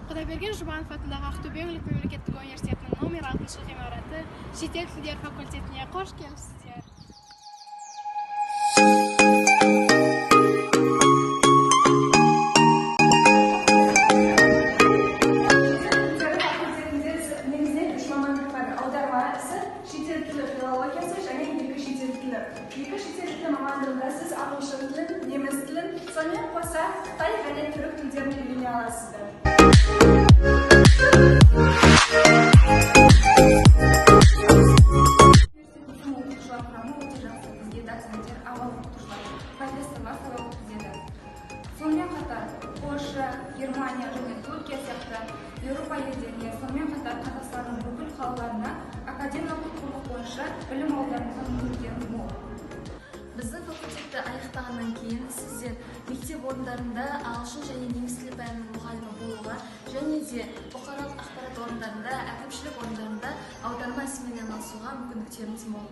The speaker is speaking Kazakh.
Құдайберген Жұбанов атындағы Ақтөбе өңірлік мемлекеттік университетінің номер 6 ғимараты шетел тілдер факультетіне қош келіпсіздер. Негізінен үш мамандық бар: аударма ісі, шетел тілі филологиясы және екі шетел тілі. Екі шетел тілі мамандығында сіз ағылшын тілін, неміс тілін, сонымен қоса қытай және түрік тілдерін үйрене аласыздар. Оқытушылар құрамы өте жақсы. Бізге доценттер, аға оқытушылар, профессорлар сабақ өткізеді. Сонымен қатар Польша, Германия және Түркия сияқты Еуропа елдеріне, сонымен қатар Қазақстанның бүкіл қалаларына академиялық құқық бойынша білім алуларыңызға мүмкіндіктеріңіз мол. Біздің факультетті аяқтағаннан кейін сіздер мектеп орындарында ағылшын және неміс тілі пәнінің мұғалімі болуға және де бұқаралық ақпарат орындарында, әкімшілік орындарында аударма ісімен айналысуға мүмкіндіктеріңіз мол.